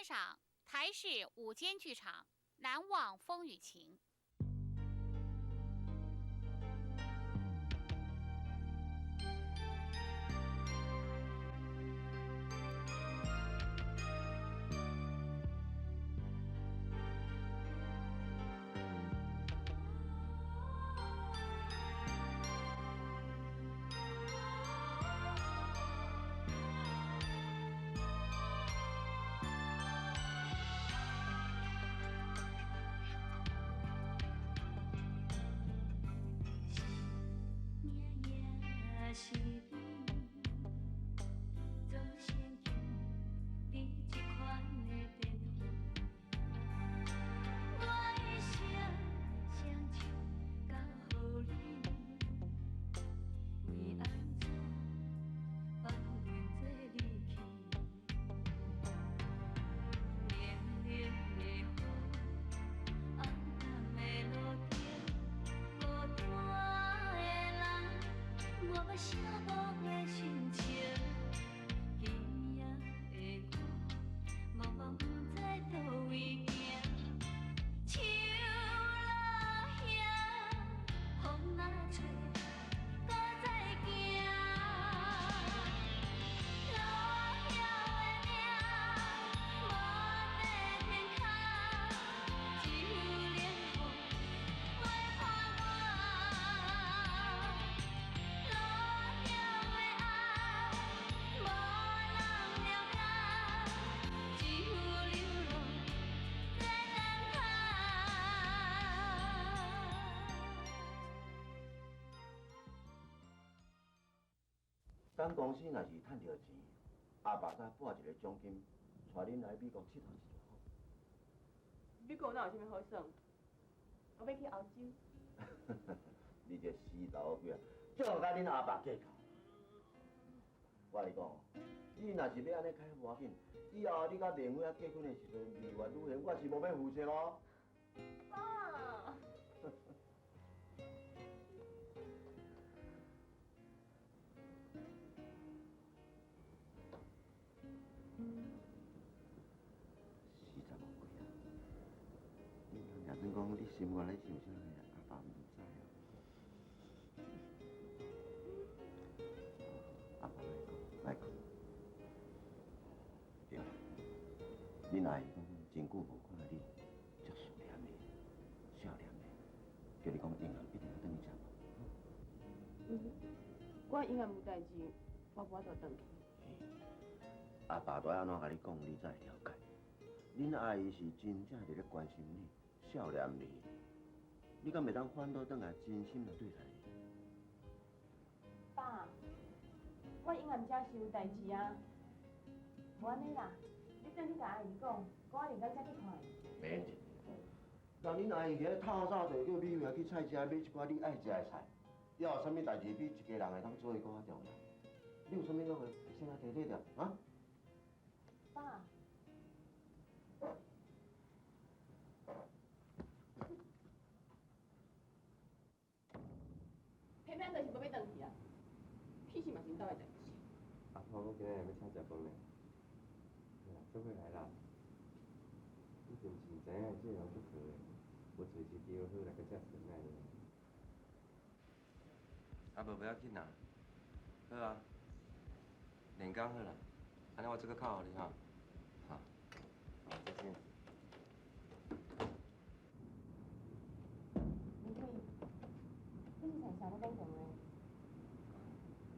欣賞台視午間劇場《難忘風雨情》。咱公司若是趁著錢，阿爸才撥一个獎金，帶恁來美國𨑨迌一下。美國哪有啥物好耍？我欲去歐洲。你這死查某鬼仔，少佮恁阿爸計較。我共你講，你若是欲按呢開無要緊，以後你佮明輝仔結婚的時陣，蜜月旅行我是無欲負責哦。爸。死查某鬼仔！你若真講你心肝咧想啥呢？阿爸毋知哦。阿爸莫講，莫講。對啦，恁阿姨講真久無看你，足思念的，少年的，叫你講永遠一定愛轉去食飯。嗯，我永遠無代誌，我無法度轉去。阿爸都按怎共你講，你才會了解。恁阿姨是真正佇咧關心你、少念你，你敢袂當反倒轉來真心來對待伊？爸，我永遠遮是有代誌啊，無按呢啦，你轉去共阿姨講，講我明仔載才去看伊。免錢，人恁阿姨佇咧透早就叫美惠去菜市買一寡你愛食的菜，猶有啥物代誌比一家人會當做伊閣較重要？你有啥物攏會先來提提著，啊？爸。偏偏就是無欲轉去啊！屁事嘛是𪜶兜的代誌。阿婆，我今仔日欲請食飯呢，嘿啦，做伙來啦。你是毋是毋知影這个人足婆的？無揣一張好來閣食酸奶的。啊，無不要緊啦，好啊，練工好啦，按呢我這閣敲予你吼，好，好，再見。明輝，你是從啥咧講電話？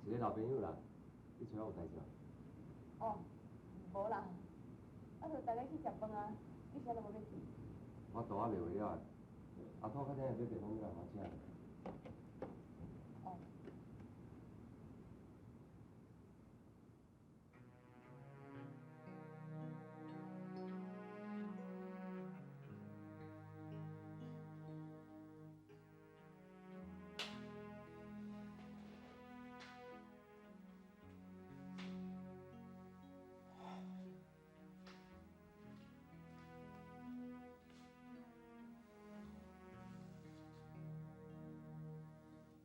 一个老朋友啦，你揣我有代志無？哦，無啦，啊，就大家去食飯啊，你啥都無欲去？我肚仔袂餓了，阿兔較早欲買便當來予我食。哦。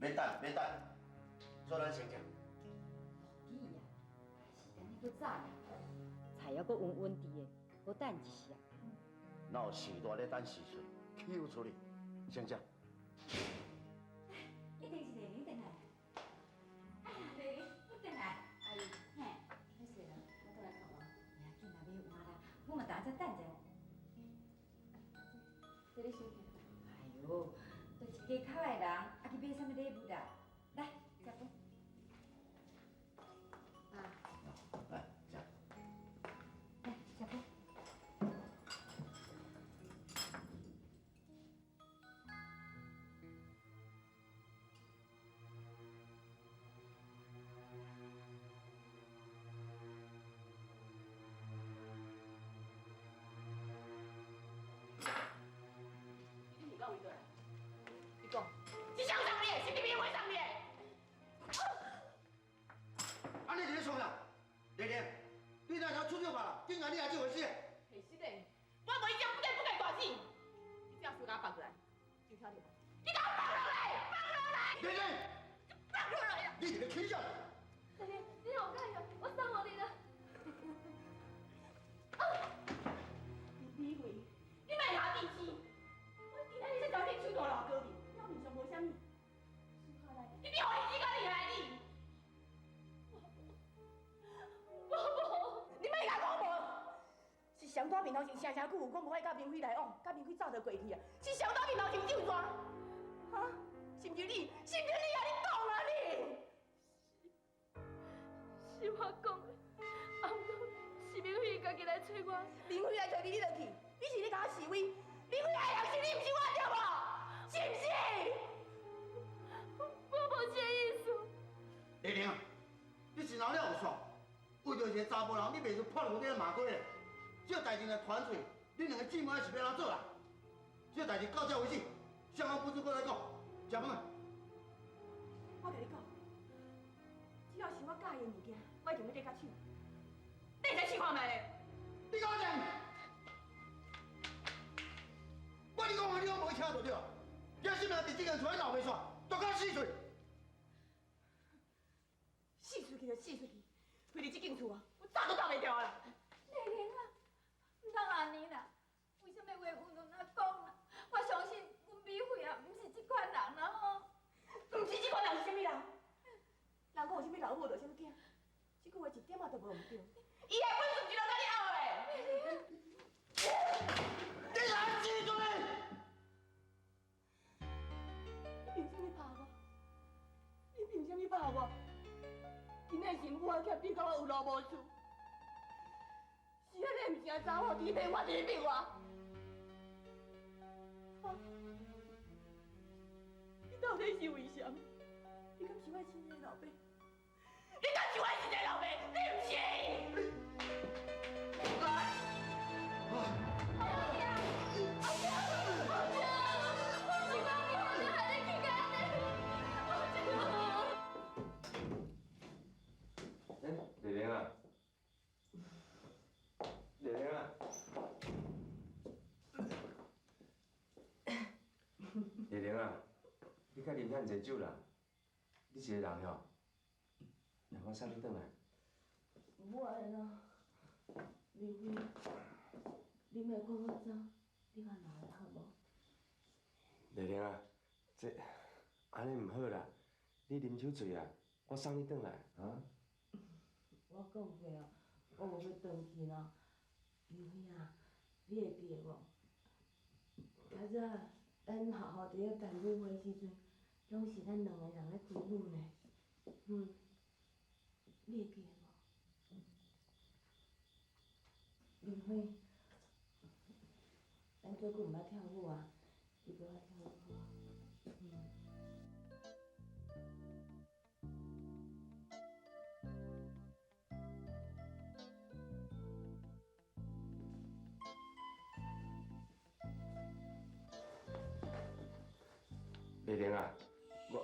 免等，免等，做咱先食。落雨啊，时间阁早，菜犹阁温温伫的，无等等一时啊。哪有时大咧等时顺，捡出去，先食。一定是丽玲转来。哎呀，丽玲，你转来。阿姨，嘿，歹势啦，我转来较晚。袂要紧啦，袂晚啦，我嘛逐仔等者。这你收起。哎哟，都一家口的人，啊去买啥物礼物啦？来，食饭。啊。来，食。来，食饭。你是佗位过来？你讲，是谁送你的？是明辉送你的？啊！你伫咧创啥？丽玲，你哪会出手别人？竟然你也这回事？现实的，我无以前不该不该大钱，你这样手共我放落来，有听到无？你共我放落来，放落来！丽玲，放落来啊！你伫咧起啥？丽玲，你让我看下，我送予你啦。李慧，你莫拿地钱，我今仔日才知你手大偌高明，表面上无啥物，私下内你比予伊钱较厉害你。我无，你莫共讲无，是谁在面头前声声久有讲无爱佮明辉来往，佮明辉早就过去啊？是谁在面头前咒蛇？哈？是毋是你？是毋是你啊？你讲啊你！是我讲的，啊，毋过是明辉家己来揣我。明辉来揣你，你就去？你是咧共我示威？明辉爱的是你，毋是我对无？是毋是？我无这个意思。丽玲，你是哪了有错？为著一个查埔人，你袂使破落你个马龟咧。这个代志若传出去，恁两个姊妹是欲按怎做啦？这个代志到这为止，双方不准阁来讲。食饭。我共你讲，只要是我佮意的物件，我一定欲得到手。你会使试看觅咧？你讲啥？我你讲话你拢无听著对？你性命伫这间厝里闹袂煞，都甲死喙。死出去就死出去，飞伫这间厝啊，我早都走袂掉啊啦！丽玲啊，毋通按呢啦，为啥物话有两啊讲啦？我相信阮美惠啊，毋是这款人啦吼。毋是这款人是啥物人？人讲有啥物老母就啥物囝，这句话一点仔都无毋对。伊的本事就是留甲你后的。你来死罪！你凭啥物拍我？你凭啥物拍我？今仔是母仔欠比到我有路无厝，是彼个毋成查某伫骗我，伫骗我。哈！你到底是为啥物？你敢是我亲生的老爸？你敢是我亲生的老爸？你毋是？来！阿姐，阿姐，我是讲你，你还咧去干呢？阿姐。哎，丽玲啊，丽玲啊，丽玲啊，你莫啉遐济酒啦，你一个人吼，来，我送你转来。无爱啦，明辉，你莫赶我走，你较留来好无？丽玲啊，这按呢毋好啦，你啉酒醉啊，我送你转来啊。我讲过啊，我无欲转去啦。明辉啊，你会记得无？较早咱学校伫咧办舞会时阵，拢是咱两个人咧开舞呢。嗯，你会记得无？明辉，咱做久毋捌跳舞啊，你陪我跳舞好无？嗯。丽玲啊，我。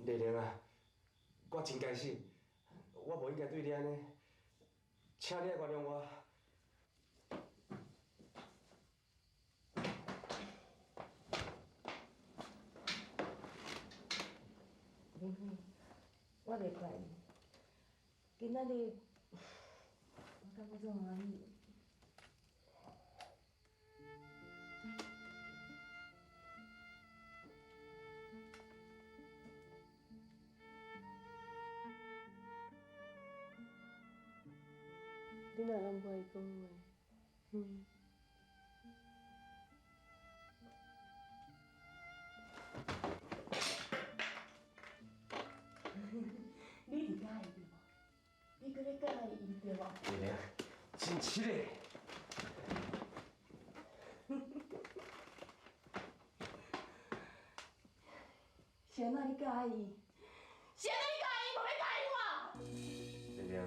丽玲啊，我真该死，我无应该对你按呢，请你爱原谅我。明辉，我袂怪你。今仔日我感觉足欢喜。你若拢无爱讲话，嗯。你是佮意对无？你阁咧佮意伊对无？丽玲，真实的。是按怎你佮意？是按怎你佮意，无欲佮意我？丽玲啊，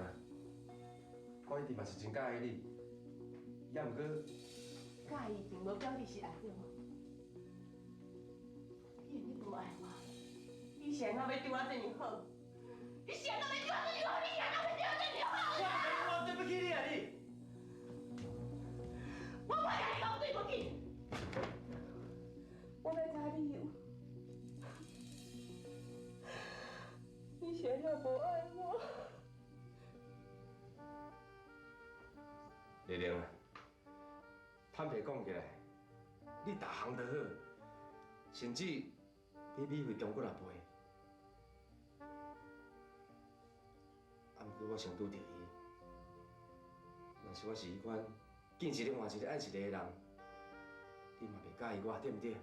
我一直嘛是真佮意你，也毋过，佮意并无表示是爱对无？既然你无爱我，你是按怎欲对我这尔好？你是按怎欲对我这尔好？你是按怎欲对我这尔好？我对不起你啊你！我无共你讲对不起，我欲知理由。你是按怎无爱我？丽玲啊，坦白讲起来，你逐项都好，甚至比美惠强阁若倍。啊，毋过我先拄著伊，若是我是彼款见一个换一个爱一个的人，你嘛袂佮意我，对毋对？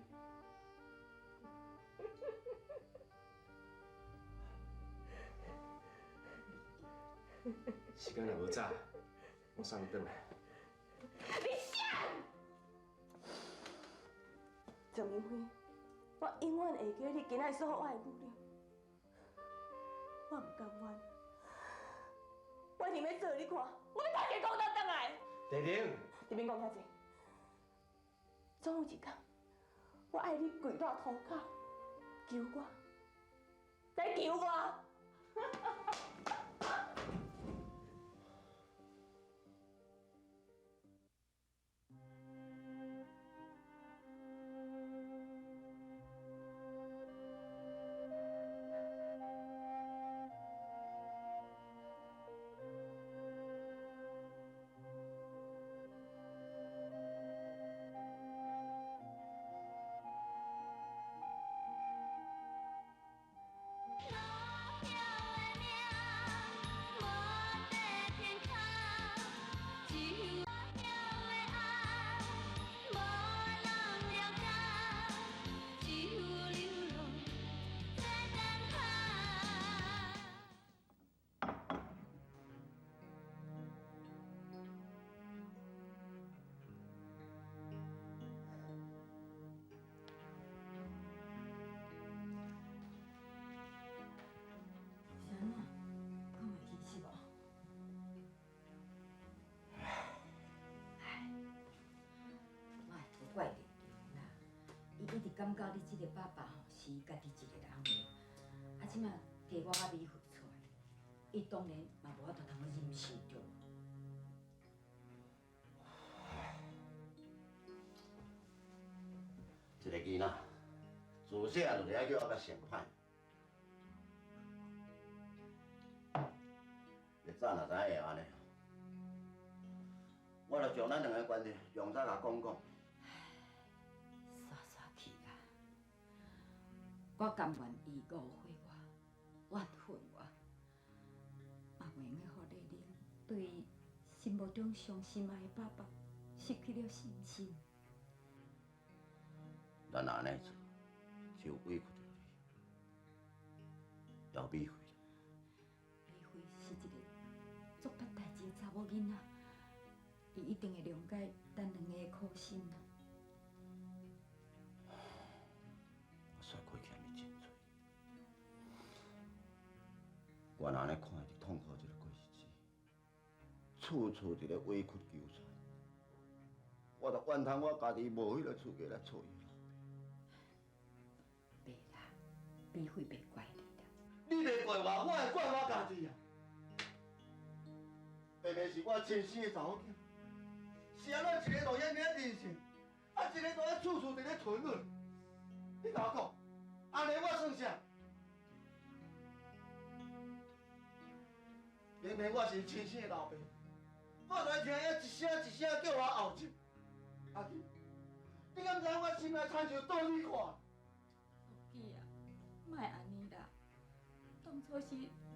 时间也无早，我送你转来。你啥？郑明辉，我永远会记你今仔所予我的侮辱，我毋甘愿，我一定欲做予你看，我欲大家讲到转来。丽玲，你免讲遐济，总有一天，我爱你跪落涂跤，求我，来求我。怪丽玲啦，伊一直感觉你这个爸爸吼是伊家己一个人的，啊，这马加我佮美惠出来，伊当然嘛无法度通去忍受著。一个囡仔，自细汉就爱叫我甲上歹，你早若知影会按呢，我就将咱两个关系用早共讲讲。我甘愿伊误会我，怨恨我，嘛袂用予丽玲对伊心目中上心爱的爸爸失去了信心。咱若按呢做，就委屈著你，也美惠。美惠是一个足捌代志的查某囡仔，伊一定会谅解咱两个的苦心啦。我若按呢看伊伫痛苦这个过日子，处处伫咧委屈求全，我就怨叹我家己无彼个资格来娶伊老爸。袂啦，美惠袂怪你啦，你袂怪我，我會怪我家己啊！明明是我親生的查某囝，是按怎一个就遐爾任性，啊一个就遐處處佇咧吞阮？你共我講，按呢我算啥？明明我是親生的老爸，我就愛聽遐一聲一聲叫我後生。阿金，你敢知影我心內親像倒你看？木記啊，莫按呢啦。當初是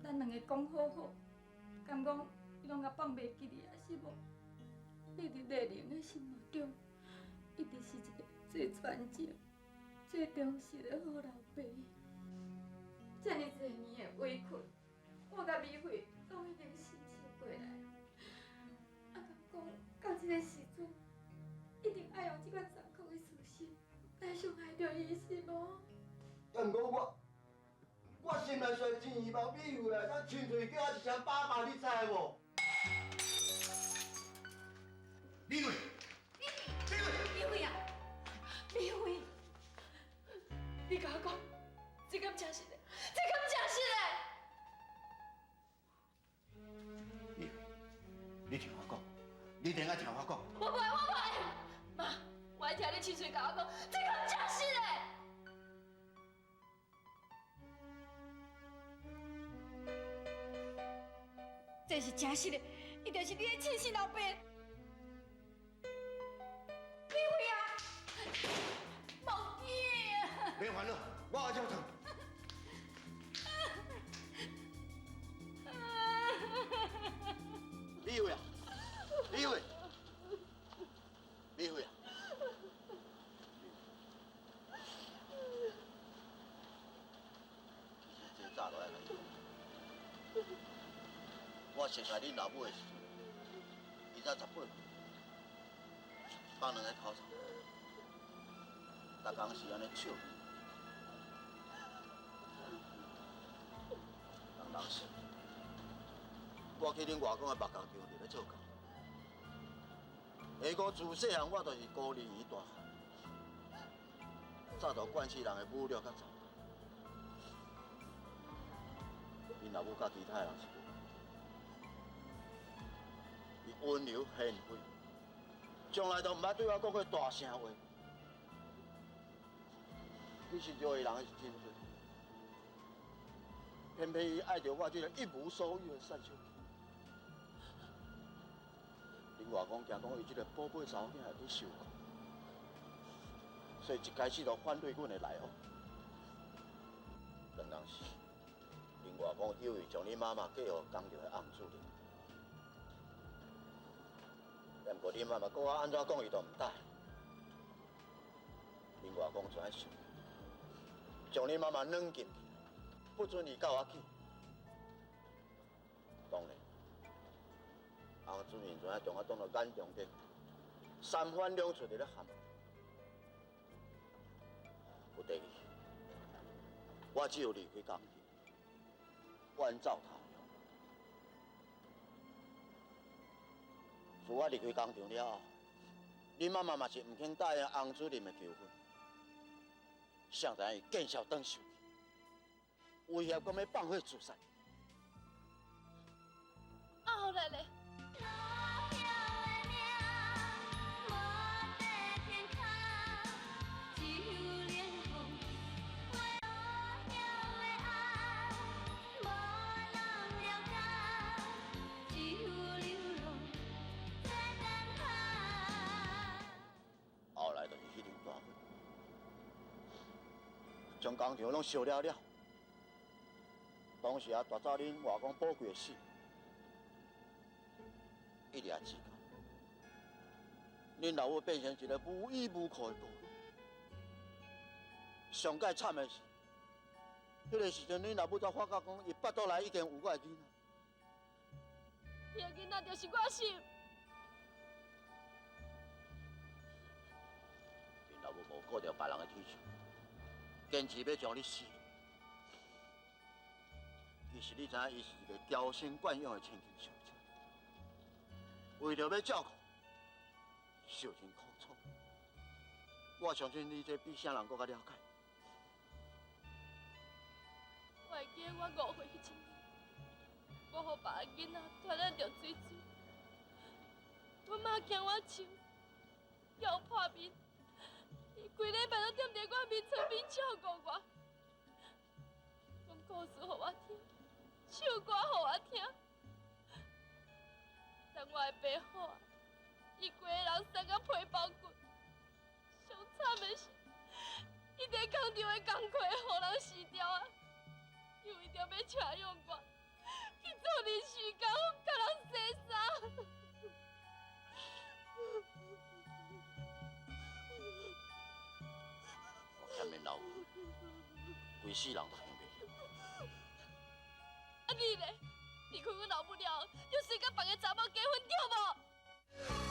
咱兩個講好好，敢講你攏共放袂記哩啊，是無？你佇麗玲的心目中，一直是一個最傳情、最忠實的好老爸。遮爾濟年的委屈，我佮美惠攏已經承受過來。啊，敢講到這个時陣，一定愛用這款殘酷的事實來傷害著伊，是無？啊，毋過我，我心內雖真希望美惠啊，當親嘴叫我一聲爸爸，你知無？美惠，美惠，美惠啊，美惠，你共我講，這敢真實的？這敢真實的？美惠，你聽我講，你一定愛聽我講。我袂，我袂，媽，我愛聽你親喙共我講，這敢真實的？這是真實的，伊就是你的親生老爸。美惠啊，無見啊！免煩惱，我愛照唱。美惠啊，美惠，美惠啊！其實這早就愛共你講，我熟識恁老母的時陣，伊才18歲，放兩个頭草，逐工是按呢笑。人老實，我去恁外公的木工廠入咧做工，下午自細漢我就是孤兒院大漢，早就慣勢人的侮辱佮糟蹋。恁老母佮其他的人是無仝，伊溫柔賢惠，從來都毋捌對我講過大聲話。其實讓伊人的是真濟，偏偏伊愛著我這個一無所有的散小姐。恁外公驚講伊這個寶貝查某囝會去受苦，所以一開始就反對阮的來往。當當時，恁外公有意將恁媽媽嫁予工廠的翁主任，不過恁媽媽閣我按怎講，伊都毋答應。恁外公就按生氣，將恁媽媽軟禁起來，不准伊佮我去。當然，翁主任就按將我當作眼中釘，三番兩次佇咧喊。有第二，我只有離開工廠，遠走他鄉。自我離開工廠了後，恁媽媽嘛是毋肯答應翁主任的求婚，誰知影伊見笑轉生氣，威脅講欲放火自殺。啊，後來咧？後來就是彼場大火，將工廠攏燒了了。當時啊，奪走恁外公寶貴的性命，一夜之間，恁老母變成一個無依無靠的孤兒。上蓋慘的是，彼個時陣恁老母才發覺講，伊腹肚內已經有我的囡仔。彼个囡仔就是我是。恁老母無顧著別人的體恤，堅持欲將你死。其實你知影，伊是一個嬌生慣養的千金小姐，為著欲照顧，受盡苦楚。我相信你這比啥人閣較了解。我會記得我5歲彼一年，我予別个囡仔傳染著水水，阮媽驚我笑，叫我破面，伊規禮拜攏踮佇我面床邊照顧我，講故事予我聽，唱歌予我聽。等我的病好啊，伊規个人瘦甲皮包骨，上慘的是，伊佇工廠的工課予人辭掉啊！伊為著欲請養我，去做臨時工，共人洗衫。我欠恁老母，規世人都還袂了。啊你咧？離開阮老母了後，就隨佮別个查某結婚對無？